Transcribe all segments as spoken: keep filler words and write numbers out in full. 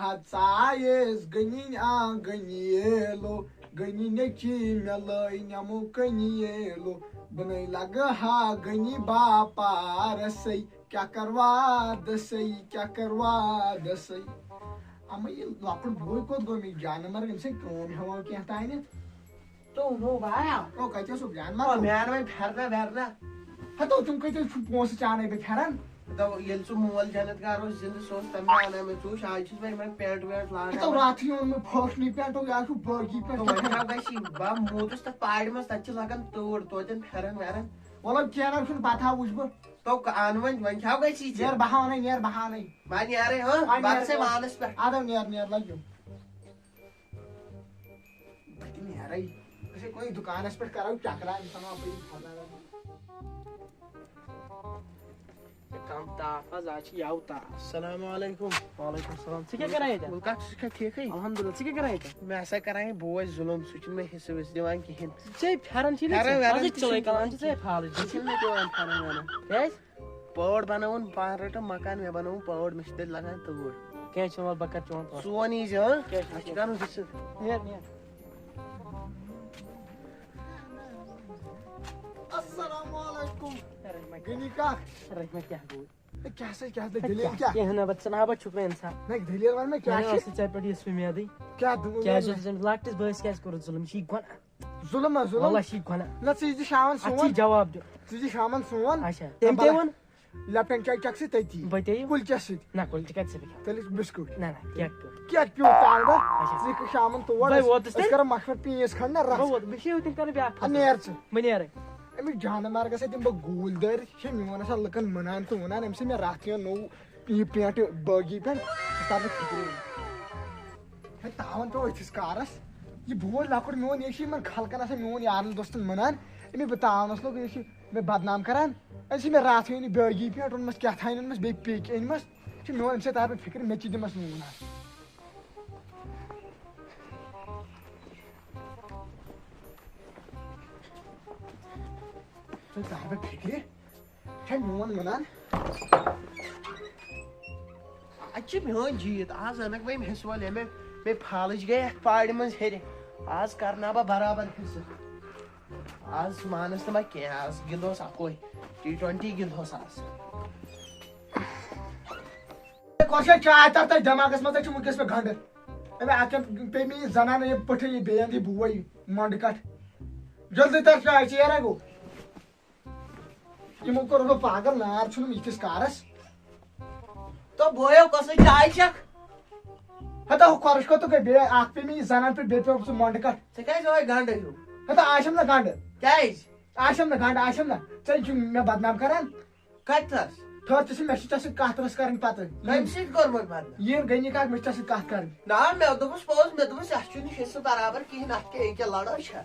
ژایس گٔنِنۍ آنٛگن yellow, گٔنِنۍ نیٚچی مےٚ لٲے نٮ۪مو کٔنۍ yellow, بہٕ نے لگہٕ ہا گٔنی باپارسٕے، کیٛاہ کروا دسٕے، کیٛاہ کروا دسٕے۔ اما یہِ لۄکُٹ بوے کوٚت گوٚو؟ مےٚ جانہٕ مرگ أمۍ سٕنٛدۍ کٲم ہٮ۪وان کینٛہہ تانٮ۪تھ۔ تو نو بایا۔ او، کتہِ اوسُکھ جان او، مگر؟ مےٚ اَنہٕ وۄنۍ پھٮ۪رنا وٮ۪رنا۔ ہتو، تِم کتہِ حظ چھِ پونٛسہٕ چانے بہٕ پھٮ۪رن؟ دَپو، ییٚلہِ سُہ مول جنت گار اوس زِندٕ، سُہ اوس تَمہِ دۄہ اَنان مےٚ۔ ژٕ وٕچھ، آز چھُس بہٕ یِمَن پٮ۪نٛٹ وٮ۪نٛٹ لاگان۔ ہتو، راتھٕے اوٚن مےٚ فٲشنٕے پٮ۪نٛٹ، او، یہِ حظ چھُ بٲگی پٮ۪نٛٹ۔ تو وۄنۍ چھا گژھِ یہِ؟ بہٕ موٗدُس تَتھ پاڑِ منٛز، تَتہِ چھِ لَگان تۭر، توتٮ۪ن پھٮ۪رن وٮ۪رن۔ وَلہٕ کینٛہہ نہ حظ چھُنہٕ، پَتہٕ ہا وٕچھِ بہٕ۔ تو اَن وۄنۍ، وۄنۍ چھا گژھِ یہِ ژےٚ؟ نیر بہٕ ہا اَنَے، نیر بہٕ ہا اَنَے۔ وۄنۍ نیرَے، ہاں؟ وۄنۍ بَتہٕ نیرَے۔ سٕے وانَس پٮ۪ٹھ۔ اَدٕ نیرَے، نیرَے، لَگیو۔ بہٕ تہِ نیرَے۔ أسۍ ہے کُنہِ دُکانَس پٮ۪ٹھ کَرو چَکرا، اِنسان اَپٲری کھۄژان۔ کم تاپھ حظ، آز چھِ یَوٕ تاپھ۔ السلام علیکم۔ وعلیکم السلام۔ ژٕ کیٛاہ کَران ییٚتٮ۪ن؟ گُل کاک، ژٕ چھُکھا ٹھیٖکھٕے؟ الحمدُاللہ، ژٕ کیٛاہ کَران ییٚتٮ۪ن؟ مےٚ ہسا کَران یہِ بوے ظُلُم، سُہ چھُنہٕ مےٚ حِصہٕ وِصہٕ دِوان کِہیٖنۍ۔ ژےٚ پھٮ۪رن چھُے نہٕ پھٮ۪رن ژےٚ، وٮ۪رن اَز ہے تہِ چِلَے چھُنہٕ کَران، دِوان۔ ژےٚ پھالٕچ ژٕ چھُکھ نہٕ دِوان پھٮ۪رن وٮ۪رن۔ کیٛازِ؟ پٲڑ بناوُن، پانہٕ رٔٹٕم مکان، مےٚ بنووُم پٲڑ، مےٚ چھِ تیٚلہِ لگان تۭر۔ کینٛہہ چھُنہٕ، وَلہٕ بہٕ کَرٕ چون پٲڑ۔ سون یی زِ، ہاں؟ کینٛہہ چھُنہٕ، اَسہِ چھِ کینٛہہ۔ کَرُن حِصہٕ۔ نیر، نیر۔ السلام علیکم۔ رحمت۔ غنی کاک۔ رحمت کیٛاہ گوٚو؟ ہے، کیٛاہ سا، کیٛاہ سا، ہے، دٔلیٖل کیٛاہ؟ کیٛاہ؟ کینٛہہ نہ، بہٕ ژٕنہٕ ہا، بہٕ چھُکھ نہٕ اِنسان۔ نہ، دٔلیٖل وَن مےٚ، کیٛاہ مےٚ چھِ؟ ٲس نہٕ ژےٚ پٮ۪ٹھ یہِ اُمیدٕے۔ کیٛاہ دُ-، کیٛازِ اوس أمِس لۄکٹِس بٲیِس کیٛازِ کوٚرُتھ ظُلُم؟ یہِ چھِ یہِ گۄناہ۔ ظُلم ہا، ظُلم۔ وَللہ چھِ یہِ گۄناہ۔ نہ، ژٕ یہِ زِ شامَن اَتھ چھِ سون۔ جواب دیُن۔ ژٕ یہِ زِ شامَن سون۔ اچھا، تٔمۍ نہ، کیٛاہ وَلہٕ ووٚن؟ لیپٹن چاے چکھ ژٕ تٔتی۔ بہٕ تہِ یِم۔ کُلچَس سۭتۍ۔ نہ، کُلچہِ کَتہِ ژٕ بیٚہکھ؟ تیٚلہِ بِسکوٗٹ۔ نہ، نہ، کیک پیوٚو۔ کیک پیوٚو تَمہِ دۄہ۔ اچھا۔ ژٕ یِکھ شامَن تور، بہٕ أسۍ، ووتُس أسۍ تیٚلہِ۔ کَرو مَشوَرٕ پیٖس کھنٛڈ نہ رَس۔ بہٕ ووتُس، بہٕ چھُس ییٚتٮ۪ن کَران بیٛاکھ اَدٕ فصل۔ نیر ژٕ۔ بہٕ نیرَے۔ أمِس جانہٕ مَرگَس سۭتۍ دِمہٕ بہٕ گوٗلۍ دٲرۍ۔ چھِ میون آسان لُکَن مُنان تہٕ وُنان، أمۍ سۭتۍ مےٚ راتھ یِوان نوٚو یہِ پینٛٹ بٲگی پینٛٹ، سُہ تَرِ نہٕ فِکرِ۔ ہے، تاوَن پیوٚو أتھِس کارَس۔ یہِ بوے لۄکُٹ میون، یہِ چھِ یِمَن خلقَن آسان میون یارَن دوستَن مُنان۔ أمِس بہٕ تاونَس لوٚگ، یہِ چھِ مےٚ بدنام کران۔ أمۍ سٕے مےٚ راتھٕے أنۍ یہِ بیٲگی پٮ۪ٹھ اوٚنمَس، کیٛاہ تھانۍ اوٚنمَس، بیٚیہِ پیٚکۍ أنۍمَس۔ یہِ چھُ میون، أمۍ سۭتۍ تَرِ مےٚ فِکرِ، مےٚ تہِ دِمَس نوٗن اَکھ۔ ژٕ تَرِ مےٚ فِکرِ، چھےٚ میون وَنان۔ اَتہِ چھِ میٲنۍ جیٖت، آز اَنَکھ بہٕ یِم حِصہٕ وٲلۍ، ییٚمہِ مےٚ پھالٕج گٔے اَتھ پاڑِ منٛز ہیٚرِ۔ آز کَرناو بہٕ برابر حِصہٕ۔ آز مانس نہٕ بہٕ کینٛہہ، آز گِنٛدوس اَکوے، ٹی ٹُوَنٹی گِنٛدوس آز۔ کۄس چھےٚ چاے تَر تۄہہِ دٮ۪ماغَس منٛز؟ تۄہہِ چھُو وٕنۍکٮ۪س مےٚ گنٛڈٕ۔ اَمہِ اَتھ کیٛاہ پیٚیہِ مےٚ یہِ زنان، یہِ پٔٹھۍ، یہِ بیٚیہِ اَنٛدٕ یہِ بوے مۄنٛڈٕ کَٹھ۔ جلدی تَر چاے، ژیر ہا گوٚو۔ یِمو کوٚر بہٕ پاگل، نار ژھُنُم یِتھِس کارَس۔ تو بویو، کۄسٕے چاے چکھ؟ ہتا ہُہ خۄرٕچ کوٚت گٔے؟ بیٚیہِ اکھ پیٚیہِ مےٚ یہِ زنان پٮ۪ٹھ، بیٚیہِ پیوٚو سُہ مۄنٛڈٕ کَٹھ۔ ژےٚ کیٛازِ آوے گنٛڈٕ ہیوٗ؟ ہتا آسٮ۪م نہ گنٛڈٕ۔ کیٛازِ؟ آسٮ۪م نہ گنٛڈٕ، آسٮ۪م نہ۔ ژےٚ چھُ مےٚ بدنام کران۔ کتہِ تھس؟ تھٲر ژٕ چھِ، مےٚ چھِ ژےٚ سۭتۍ کتھ رٕژ کرٕنۍ پتہٕ۔ کٔمۍ سۭتۍ کوٚرمُت بدنام؟ یِن گٔے نہٕ کتھ، مےٚ چھِ ژےٚ سۭتۍ کتھ کرٕنۍ۔ نہ، مےٚ دوٚپُس پوٚز، مےٚ دوٚپُس اَسہِ چھُنہٕ حصہٕ برابر کِہیٖنۍ، اَتھ کیٛاہ ییٚکیٛاہ لڑٲے چھےٚ؟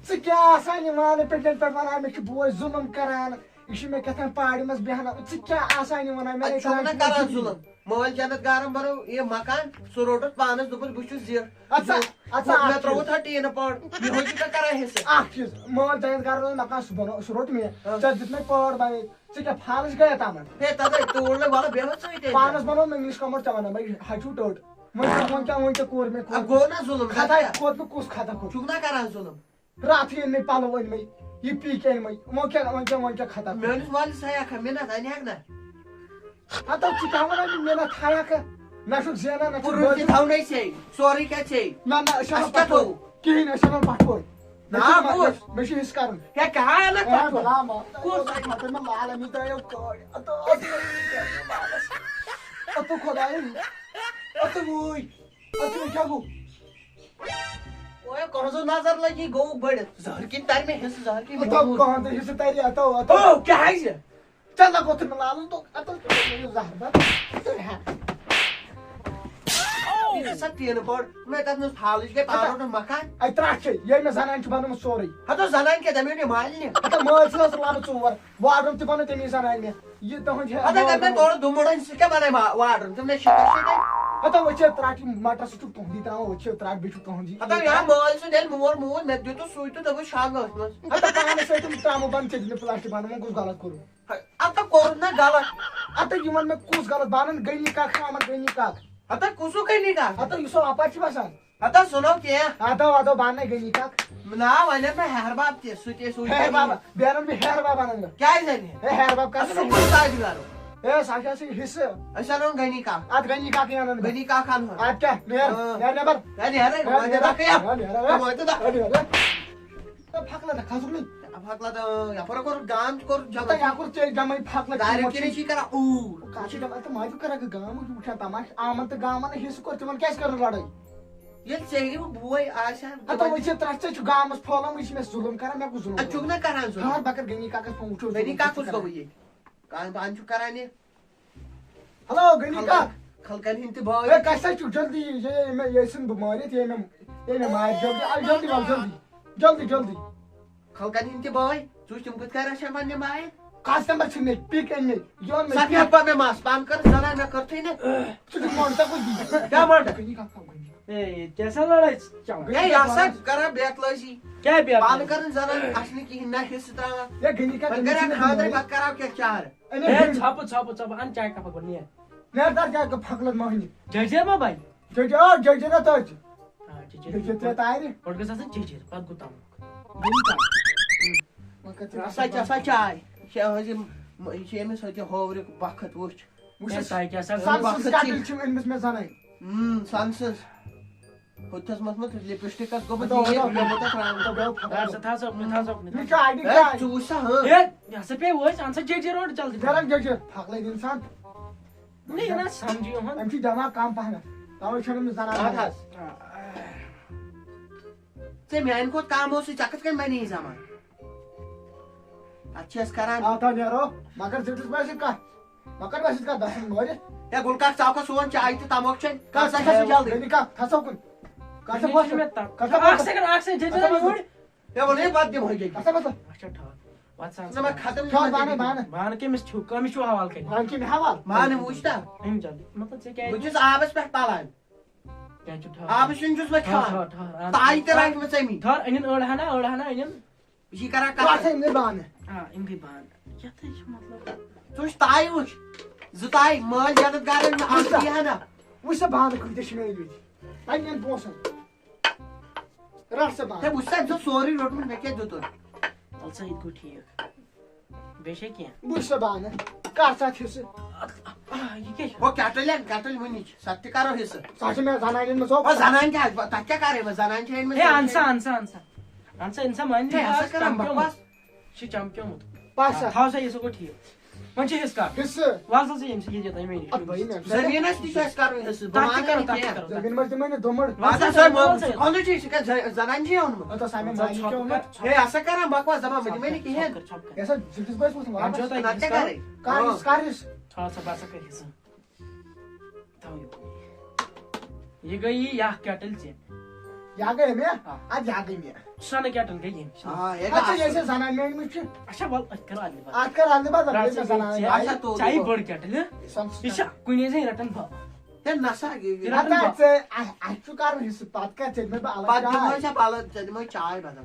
ژٕ کیٛاہ آسان یِوان پٮ۪ٹھٮ۪ن پٮ۪ٹھ ونان، مےٚ چھُ بوے ظُلُم کران، یہِ چھُ مےٚ کیٛاہ تام پاڑِ منٛز بیٚہناوان، ژٕ کیٛاہ آسان یِوان مےٚ اَتہِ چھُ وَنان کران ظُلُم۔ مٲلۍ جنت گارن بنوو یہِ مکان، سُہ روٚٹُتھ پانس، دوٚپُس بہٕ چھُس زِٹھ۔ اَدٕ سا، اَدٕ سا، مےٚ اَکھ ترٛووُتھ چیٖز۔ اَتھ ٹیٖنہٕ پٲڑ، یِہوٚے چھُ ژےٚ کران حصہٕ۔ اَکھ چیٖز، مٲلۍ جنت گارن اوس مکان سُہ بنوو، سُہ روٚٹ مےٚ، ہاں۔ ژےٚ دیُت مےٚ پٲڑ بنٲوِتھ، ژٕ کیٛاہ فالٕچ گٔیہ تَمن؟ ہے، تَتھ ہے تۭر لٔج، وَلہٕ بیٚہہ وۄنۍ ژٕے تیٚلہِ۔ پانس بنوو مےٚ English کمٲرۍ ژےٚ وَنان، مےٚ ہَچوٗ ٹٔٹ۔ وۄنۍ کیٛاہ، وۄنۍ کیٛاہ، وۄنۍ کیٛاہ کوٚر مےٚ، کوٚر؟ اَدٕ گوٚو نا ظُلُم، خطا، کھۄتہٕ مےٚ کُس خطا کوٚر؟ چھُکھ نا کران ظُلُم؟ راتھٕے أنۍ مےٚ پَلو، أنۍ مےٚ یہِ پیٖکۍ، أنۍ مےٚ، وۄنۍ کیٛاہ، وۄنۍ کیٛاہ، وۄنۍ کیٛاہ خطا کوٚر؟ میٲنِس مٲلِس ہایکھا مِنت، اَنہِ ہٮ۪کھ نا؟ ہتو، ژٕ کیٛاہ وَنان مےٚ مِنت ہایکھا؟ نہ چھُکھ زینان، نہ چھُکھ کُنُے بٲزان۔ تہِ تھاونَے ژےٚ، سورُے کیٛاہ ژےٚ؟ نہ، نہ، أسۍ اَسہِ اَنو کیٛاہ پَتہٕ تھوٚو؟ کِہیٖنۍ، أسۍ اَنو پَتہٕ۔ نا، مےٚ چھُ، بوز۔ مےٚ چھُ حِصہٕ کَرُن۔ ہے، کیٛاہ اَنَکھ اے، پَتہٕ؟ بَلا ما-، کُس؟ مےٚ مال أمِس دۄیو کٲڑۍ۔ اَتو، اَتو، اَتو خۄدایہِ، اَتو وٕے، اَتو کیٛاہ گوٚو؟ اوے، کۄنٛزو نظر لگی، گوٚو بٔڑِتھ۔ زہر کِنۍ تَرِ مےٚ حِصہٕ، زہر کِنۍ اَتو مےٚ کۄنٛزو حِصہٕ تَرِ، اَتو، اَتو۔ او، کیٛازِ؟ ژےٚ لگوتھ نہٕ لالُن، تو اَتو زہر بَتہٕ۔ یہِ چھِ سۄ ٹیٖنہٕ پٲڑ، مےٚ تَتھ منٛز فالٕچ گٔے، پانہٕ روٚٹُن مکان۔ اَتہِ ترٛٹھ چھے، یے مےٚ زنانہِ چھُ بَنومُت سورُے۔ ہَتو زنانہِ کیٛاہ، دَپیو مےٚ مالِنہِ۔ ہَتو مٲلۍ سٕنٛز ٲس لَبہٕ ژور۔ وارڈ روٗم تہِ بنوو تَمی زنانہِ مےٚ۔ یہِ تُہُنٛد ہے اَدٕ اگر مےٚ تورٕ دُمُڑَن سۭتۍ کیٛاہ بَنایہِ ما-، وارڈ روٗم؟ تِم نے شیٖٹَے شیٖٹَے۔ ہَتو أسۍ چھِ ترٛٹھ، یہِ مَٹرَس چھُکھ تُہُنٛدی ترٛاوان، أسۍ چھِ ترٛٹھ، بیٚیہِ چھُکھ تُہُنٛدی۔ ہَتو یا مٲلۍ سُنٛد ییٚلہِ مول موٗد، مےٚ دیُتُس سُے تہٕ دوٚپُس شۄنٛگ أتھۍ منٛز۔ ہَتو پانَس سۭتۍ تِم ترٛامہٕ بانہٕ ژےٚ دِتھ مےٚ پلاسٹِک بانہٕ، وۄنۍ کُس غلط کوٚرُم؟ ہَتو کوٚرُن نا غلط۔ ہَتو یِمَن مےٚ کُس غلط بانَن گٔے نہٕ کَتھ، شامَن گٔے نہٕ کَتھ۔ ہتا کُسُک غنی کاک؟ ہتا یُس سُہ اپارِ چھُ بسان۔ ہتا سُہ نو کینٛہہ۔ ہتا وتا بننے غنی کاک۔ ناو ونن مےٚ ہیہر باب تہِ، سُہ تہِ سُہ ہیہر بابا، بیرن بہٕ ہیہر بابا انن۔ کیازِ انہِ؟ ہے ہیہر باب کر۔ سُہ کُس تاج گرو؟ ہے سُہ چھُ اَسہِ حصہٕ۔ أسۍ انو غنی کاک۔ اتھ غنی کاک انن۔ غنی کاک انہون۔ اتھ کیٛاہ؟ نیر، آ۔ نیر نٮ۪بر۔ ہے نیر، نیر، وۄنۍ دِ نیر، دکہٕ یا۔ نیر، نیر۔ وۄنۍ دِ دکہٕ۔ نیر، نیر۔ ہے پھکھ لگا کھسُن نہٕ۔ اب حق لگا، یپر کوٚر گام تہِ کوٚر جمع۔ تہٕ یپر ژےٚ جمع پھکھ لگا دارِ تِمو کِنۍ چھِ چھِ کران اوٗر۔ کتھ چھِ دپان، تہٕ ماجہِ کران گامُک وٕچھان تماشہٕ، آمن تہٕ گامن حصہٕ کوٚر، تِمن کیازِ کٔر نہٕ لڑٲے؟ ییٚلہِ ژےٚ یہِ بوے آسہِ ہا، ہتو تِمن وٕچھ ژےٚ ترٛٹھ، ژےٚ چھُ گامس پھٲلان، وٕچھ مےٚ ظُلُم کران، مےٚ کُس ظُلُم اَتہِ چھُکھ کوٚر؟ نہ کران ظُلُم۔ ٹھہر، بہٕ کرٕ غنی کاکس فون، وٕچھو غنی کاک کُس گوٚو ییٚتہِ؟ کانٛہہ بہٕ چھُ کران یہِ۔ ہیلو، غنی کاک۔ خلقن ہٕنٛدۍ تہِ بٲے۔ ہے، کَسہِ سۭتۍ چھُکھ جلدی؟ یہِ، یہِ، یہِ، یہِ ژھٕن بہٕ مٲرِتھ، یہِ مےٚ، یہِ مےٚ مارِ جلدی۔ آ، جلدی وَل، جلدی۔ جلدی، جلدی۔ خلقن ہٕنٛدۍ تہِ بٲے، ژٕ وٕچھ تِم کِتھ کٔنۍ رَچھن پننہِ مایہِ۔ کسٹمر چھِ مےٚ، پِک أنۍ مےٚ، یہِ اوٚن مےٚ سۄ پِک۔ کیٛاہ پَتہٕ مےٚ مَس پَن کٔر زَنان مےٚ کٔرتھٕے نہٕ۔ ژٕ چھُکھ مۄنٛڈ، ژےٚ کُس دی؟ کیٛاہ مۄنٛڈ؟ غنی کاک، غنی۔ اے، ژےٚ سا لڑٲے چلان؟ ہے، یہِ ہسا کران بیتلٲزی۔ کیٛاہ بیتلٲزی؟ پَن کٔرٕنۍ زَنان اَسہِ نہٕ کِہیٖنۍ، نہ حصہٕ ترٛاوان۔ ہے، غنی کاک، وۄنۍ کَرِ ہا خانٛدرٕے، پَتہٕ کَرو کیٛاہ چارٕ؟ أمۍ ہے، ہے، ژھۄپہٕ، ژھۄپہٕ، ژھۄپہٕ، اَن چاے کپا گۄڈٕ، نیر۔ نیر تَتھ کیٛاہ کَرٕ پھۄکھ لَد مۄہنی؟ جٔجیٖر ما بَنہِ؟ جٔجیٖر، آ، جٔجیٖر ہا تٔتۍ۔ آ، جٔجیٖر۔ جٔجیٖر ژےٚ تارِ۔ گۄڈٕ گٔژھ آسٕنۍ جٔجیٖر، پَتہٕ گوٚو تَمیُک۔ وۄنۍ کَتھ ژٕ ہسا، ژٕ ہسا چاے۔ یہِ چھِ أہٕنٛز یِم، یہِ چھِ أمِس أتہِ ہوورِ بخت وٕچھ۔ وٕچھ ہے، حظ، تۄہہِ کیٛاہ سا سَن سٕنٛز کَٹٕلۍ چھِ أنۍمٕژ مےٚ زَنانہِ۔ اۭں، سَن سٕنٛز۔ ہُتھس منٛز مہ لپسٹکس گوٚمُت ہتو، یہِ ہتو، مےٚ مُتَتھ ترٛاوُن۔ ہتو، ہتو، ہتو۔ رَٹ سا، تھاو سا، تھاو سا، ہے، ژٕ وٕچھ سا، ہاں۔ ہے، یہِ ہسا پیٚیہِ وٲسۍ، اَن سا جٔجیٖر اورٕ جلدی۔ کران جٔجیٖر، پھۄکھ لٔگۍ اِنسان۔ نہ، یہِ نہ سمجھی یِہُنٛد۔ أمۍ چھُ دٮ۪ماغ کَم پَہمَتھ، تَوَے چھُنہٕ أمِس زَنان اَدٕ حظ۔ ژےٚ میٛانہِ کھۄتہٕ کَم اوسُے، ژےٚ کِتھ کٔنۍ بَنے یہِ زَمانہٕ؟ اَتھ چھِ أسۍ کران۔ آ، تَو نیرو، مگر زِٹھِس بٲیِس سۭتۍ کَتھ؟ مگر مےٚ سۭتۍ کَتھ، بَس مۄرِ۔ ہے، گُلہٕ کاک، ژٕ آوکھا سون چاے تہٕ تَموکھ چیٚنۍ؟ کَر سا چھِ اَسہِ جلدی؟ غنی کاک، کھسو کُن۔ کَر سا وۄتھ۔ کَر سا وۄتھ۔ اَکھ سیکنڈ، اَکھ سیکنڈ، ییٚتہِ کَر سا وۄتھ۔ یورٕ۔ ہے، وَلہٕ ہے، پَتہٕ دِمہٕ ہا ییٚتی۔ کَر سا وۄتھ۔ اچھا، ٹھہر۔ وَتھ سا، ژٕ مہ کھَتم ٹھہر، یِمَن بانہٕ، تٔمِس۔ بانہٕ۔ بانہٕ کٔمِس چھُو؟ کٔمِس چھُو حوالہٕ کَرٕنۍ؟ بانہٕ کٔمۍ حوالہٕ؟ بانہٕ وٕچھ تا۔ أنِو جلدی۔ مطلب، ژےٚ کیٛازِ؟ بہٕ چھُس آبَس پٮ۪ٹھ پَلان۔ کیٛاہ چھُ ٹھہر؟ آبہٕ سیُن چھُس مےٚ ٹھہر، کھٮ۪وان۔ ٹھہر، ٹھہر، اَن تایہِ تہِ ٹھہر۔ رَٹہِ مےٚ ژَمی۔ ٹھہر، أنِن أڑ ہنا، أڑ ہنا أنِن۔ یہِ چھِ کران کَتھٕ۔ کَتھٕ أنۍ مےٚ بانہٕ۔ آ، أنۍ گٔے بانہٕ۔ یَتھ حظ چھُ مطلب۔ ژٕ وٕچھ تایہِ وٕچھ۔ زٕ تایہِ، مٲلۍ جَنت گَرَن مےٚ اَکھ وٕچھ سا۔ یہِ ہنا۔ وٕچھ سا بانہٕ کۭتیٛاہ چھِ مےٚ أنۍمٕتۍ۔ پنٛنٮ۪ن پونٛسَن۔ رَٹ سا بانہٕ۔ ہے، وٕچھ سا، أمۍ چھُ سورُے روٚٹمُت، مےٚ کیٛاہ دیُتُن؟ وَلہٕ سا، یہِ تہِ گوٚو ٹھیٖک۔ بیٚیہِ چھا کینٛہہ؟ بہٕ چھُس سا بانہٕ، کر ژٕ اَتھ حصہٕ؟ آ، یہِ کیٛاہ چھُ؟ ہو، کیٹٕلۍ اَن، کیٹٕلۍ مُنِچ، سۄ تہِ کَرو حصہٕ۔ سۄ چھِ مےٚ زنانہِ أنمٕژ، ہو۔ او، زنانہِ کیٛاہ؟ تَتھ کیٛاہ کَرے مےٚ؟ زنانہِ چھِ أنمٕژ، ہے، زنانہِ اَن چھِ سا، أنمٕژ۔ اَن سا، اَن سا۔ اَن سا، اِنسان مانہِ ہے، نہٕ، ہسا آز کَران چمکیومُت۔ بکواس۔ یہِ چھُ چمکیومُت۔ پَس سا۔ تھاو سا، یہِ سا گوٚو ٹھیٖک۔ وۄنۍ چھِ حصہٕ کَر؟ حصہٕ۔ وَل سا ژٕ ییٚمہِ سۭتۍ یہِ دِتھ أمۍ مےٚ نِش۔ اَدٕ بٔے نہ۔ زٔمیٖنَس تہِ چھُ اَسہِ کَرُن حصہٕ۔ بہٕ تَتھ تہِ مانہٕ کَرو، نہٕ تَتھ تہِ کینٛہہ۔ کَرو، تَتھ تہِ زٔمیٖن منٛز دِمَے نہٕ دُمٕر۔ وَل سا، وَل سا، سا، وَل سا۔ کۄنٛدُچی چھِ کَتھ زَ-، زَنان چھِ یِوان۔ اَدٕ سا، مےٚ وَل سا، مالِک ژھۄپہٕ کیٛاہ کَر، ووٚنمُت؟ ژھۄپہٕ ہے، کَر۔ اَسا کَران بکواس، دَپان، بہٕ دِمَے نہٕ کِہیٖنۍ۔ ژھۄپہٕ کَر، ژھۄپہٕ کَر۔ ہے، سا، زِٹھِس بٲیِس ووٚنُس، وَلہٕ اَتھ چھُ تَتہِ کیٛاہ کَرٕنۍ؟ کَر، کَر، آ۔ کَر حصہٕ۔ تھاو سا، بہٕ ہسا کَرٕ حصہٕ۔ تھاو یہِ۔ یہِ گٔے یہِ اَکھ کیٹٕلۍ ژےٚ۔ یا گٔے مےٚ؟ آ۔ اَدٕ یا گٔے مےٚ۔ سۄنہٕ کیٹٕلۍ گٔے ییٚمِس۔ آ، یہِ اَدٕ گٔے سا، ییٚلہِ اَصٕل۔ ژےٚ زنانہِ مےٚ أنمٕژ چھِ۔ اچھا، وَلہٕ، أسۍ کَرو اَدٕ پَتہٕ۔ اَتھ کَر اَدٕ پَتہٕ، رَٹ ییٚلہِ سا مےٚ زنانہِ ژےٚ۔ آے۔ اچھا، تو ژےٚ یہِ تو۔ بٔڑ کیٹٕلۍ، ہہ؟ سۄنہٕ یہِ چھا کُنے زٔنۍ رَٹان بَب؟ ہے، نہ سا، یہِ، یہِ یہِ رَٹان ہتا بَب۔ ژےٚ، اَ-، اَسہِ چھُ کَرُن حصہٕ، پَتہٕ کَتھ، ژےٚ دِمَے بہٕ الگ پَتہٕ دِمہٕ چاے۔ أسۍ ژےٚ پَلَو، ژےٚ دِمَے چاے بدل۔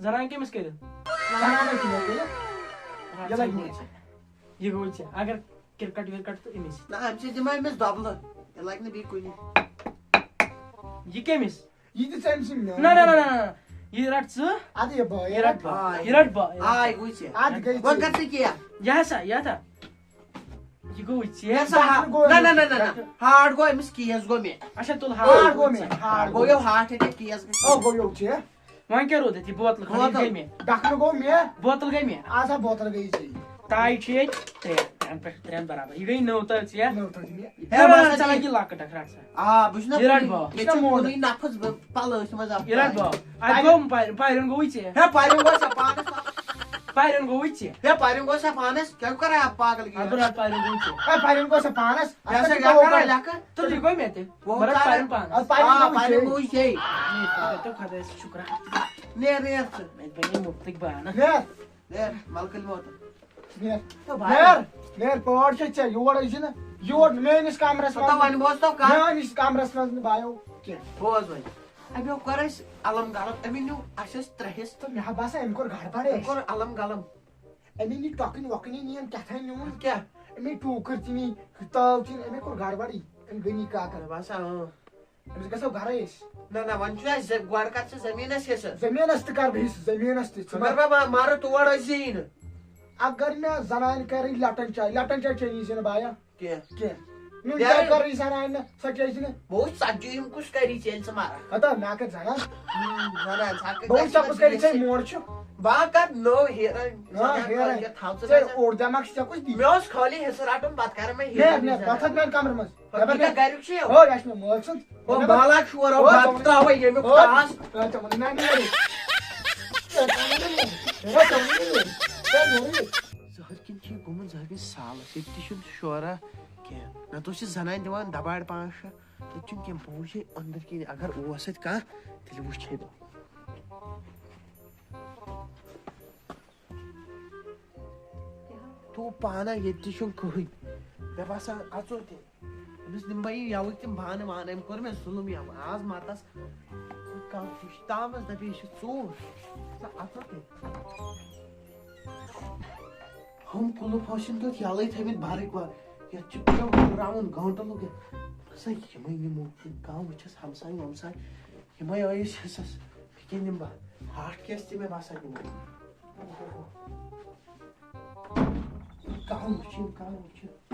زنانہِ کٔمِس کٔرِتھ؟ زنانَے چھِ مےٚ کٔرِتھ۔ رَٹ یہِ سا لَگہِ یہِ۔ مےٚ۔ یہِ گوٚو ژےٚ۔ اگر کرکٹ ورکٹ تہٕ أمِس۔ نہ، اَمہِ سۭتۍ دِمہٕ أمِس دۄبلہٕ۔ یہِ لَگہِ نہٕ بیٚیہِ کُنہِ۔ یہِ کٔمِس؟ یہِ تہِ ژےٚ أمۍ سٕنٛدۍ میٛٲنۍ۔ نہ، نہ، نہ، نہ، نہ۔ یہِ رَٹ ژٕ۔ اَدٕ یہِ بہٕ، یہِ یہِ رَٹ رَٹ بہٕ۔ آے۔ یہِ رَٹ بہٕ۔ آے گوٚو ژےٚ۔ اَدٕ گٔے وۄنۍ ژےٚ۔ کَر ژٕ کینٛہہ۔ یہِ ہسا، یہِ ہسا۔ یہِ گوٚو ژےٚ۔ یہِ ہسا ہا-، ڈاکٹر گوٚو نہ، نہ، أمِس۔ نہ، نہ، نہ۔ ڈاکٹر۔ ہارٹ گوٚو أمِس، کیس گوٚو مےٚ۔ اچھا، تُل ہارٹ۔ ہارٹ گوٚو مےٚ، ہارٹ گوٚو۔ ہارٹ اٹیک، کیس گٔے۔ او، گوٚو یوٚو ژےٚ۔ وۄنۍ کیٛاہ روٗد اَتہِ؟ یہِ بوتلہٕ کھنٛڈ، یہِ بوتل۔ گٔے مےٚ۔ ڈَکھنہٕ گوٚو مےٚ۔ بوتل گٔے مےٚ۔ آ سا بوتل گٔے ژےٚ۔ تایہِ چھِ ییٚتہِ ترٛےٚ، ترٛٮ۪ن پٮ۪ٹھ، ترٛٮ۪ن برابر۔ یہِ گٔے نٔو تٲژ، یہِ۔ نٔو تٲژ مےٚ۔ ہے، نہ، بہٕ نہ، ہسا ژٕ لَگہِ یہِ لۄکٕٹ اکھ، رَٹ سا۔ آ، بہٕ چھُس نہ یہِ رَٹ کُنُے، بہٕ۔ مےٚ چھُ نہ موڈ۔ کُنُے نفس، بہٕ پَلہٕ ٲسۍ منٛز اَتھ یہِ رَٹ تایہِ۔ بہٕ۔ اَتہِ گوٚو پَر-، پَرُن گوٚوُے ژےٚ۔ ہے، پَرُن گوٚو سا پانَس۔ پَرُن گوٚوُے ژےٚ۔ ہے، پَرُن گوٚو سا پانَس۔ کیٛاہ کَران اَتھ پاگل اَدٕ گیس؟ بہٕ رَٹ پَرُن گوٚوُے ژےٚ۔ ہے، پَرُن گوٚو سا پانَس۔ یہِ ہسا اَتھ یہِ کیٛاہ گوٚو کَران مےٚ؟ لیکھٕ؟ تہٕ یہِ گوٚو مےٚ تہِ۔ وۄنۍ بہٕ رَٹ کَرٕ۔ پَرُن پانَس۔ اَدٕ پَرُن آ، گوٚوُے پَرُن ژےٚ۔ گوٚوُے ژےٚ۔ ہے، تہٕ خۄدایَس شُکرا۔ نیر، نیر ژٕ۔ مےٚ بَنے مُفتٕکۍ بانہٕ۔ نیر۔ نیر، ملکٕلۍ موتُر۔ نیر۔ تو بھائی۔ نیر، نیر، پٲٹھۍ چھے ژےٚ، یور أژ زِ نہٕ، یور نہٕ میٲنِس کمرس منٛز۔ ہتا وۄنۍ بوز تو کتھ۔ میٲنِس کمرس منٛز نہٕ بایو کینٛہہ۔ بوز وۄنۍ۔ اَمیو کٔر اَسہِ الم غلط، أمۍ نیوٗ اَسہِ ٲسۍ ترٛےٚ حصہٕ۔ تہٕ مےٚ ہا باسان أمۍ کوٚر گڑبڑ أمۍ اَسہِ۔ کوٚر الم غلط۔ أمۍ نی ٹۄکنۍ وۄکنۍ نِیَن کیٛاہ تام نیوٗن۔ کیٛاہ؟ أمۍ ٹوٗکٕر ژھٕنی، تاو ژھٕنۍ، أمۍ کوٚر گڑبڑٕے، أمۍ غنی کاکن۔ باسان، اۭں۔ أمِس گژھو گرے أسۍ۔ نہ، نہ، وۄنۍ چھُ اَسہِ زِ-، گۄڈٕ کر ژٕ زٔمیٖنَس حِصہٕ۔ زٔمیٖنَس تہِ کر بہٕ حِصہٕ، زٔمیٖنَژ تہِ۔ ژٕ مگر ما-، بابا، مارٕ تور أسۍ یی نہٕ۔ اگر مےٚ زنانہِ کرٕنۍ لٹن چاے، لٹن چاے چیٚنی زِ نہٕ بایا۔ کینٛہہ۔ کینٛہہ۔ نُن یارٕ، چاے کرٕنۍ زنانہِ نہ، سۄ چیٚیہِ زِ نہٕ۔ بہٕ اوسُس ژتجی، یِم کُس کری ژےٚ ییٚلہِ ژٕ مارکھ؟ ہتا، مےٚ کتہِ زنان؟ ہُم، زنان، ژٕ ہا کتہِ بہٕ وُچھٕ ژےٚ کُس کری ژےٚ موڑ چھُ۔ بہٕ ہا کتھ نٔو ہیرن، ہا، زنان ہیرن۔ کٲلکیتھ تھاو ژٕ ژےٚ نظر۔ اوٚڑ دٮ۪ماغ چھُ ژےٚ کُس دی؟ مےٚ اوس خٲلی حِصہٕ رٹُن، پتہٕ کرٕ مےٚ نیر، ہیرن نیر، زنان۔ پتہٕ ہٹ میانہِ کمرٕ منٛز۔ پتہٕ نیر، یہِ کیٛاہ نیر۔ گریُک چھُ یہِ؟ ہو، یہِ چھُ مےٚ مٲلۍ سُنٛد۔ ہو، مےٚ دوٚپ، بالاک شور، ہو، ہو، بتہٕ ترٛاوَے ییٚمیُک ہو، ٹاس۔ ہو، ژےٚ ووٚنُے نا نیر۔ ژےٚ ووٚنُے نا نیر۔ ہو، ژےٚ ووٚنُے نا نیر۔ ژےٚ نیر۔ زہر کِنۍ چھِ یہِ گوٚمُت زہر کِنۍ سالس، ییٚتہِ تہِ چھُنہٕ شورا کینٛہہ۔ نتہٕ اوس یہِ زنانہِ دِوان دباڑ پانٛژھ شےٚ، ییٚتہِ چھُنہٕ کینٛہہ، بہٕ وٕچھے أنٛدٕرۍ کِنۍ اگر اوس اَتہِ کانٛہہ، تیٚلہِ وٕچھے بہٕ۔ تو پانہ ییٚتہِ تہِ چھُنہٕ کٕہٕنۍ۔ مےٚ باسان اَژو تہِ۔ أمِس نِمہٕ بہٕ یہِ یَوٕ تِم بانہٕ وانہٕ، أمۍ کوٚر مےٚ ظُلُم یَوٕ۔ آز مَتَس کانٛہہ ہِش تامَس دَپہِ یہِ چھِ ژوٗر۔ سا اَژو تہِ۔ ہُم کُلُف ہُم چھِنہٕ تَتھ یَلَے تھٲومٕتۍ بَرٕکۍ وَر۔ یَتھ چھِ پیوٚو راوُن گٲنٛٹہٕ لوٚگ یَتھ۔ سا یِمَے نِمو کانٛہہ وٕچھَس ہمساے ومساے۔ یِمَے ٲیِس حِصَس۔ یہِ کیٛاہ نِمہٕ بہٕ؟ ہَتھ کیس تہِ مےٚ باسان نِمو۔ اوہو۔ کانٛہہ وٕچھِن، کانٛہہ وٕچھِن۔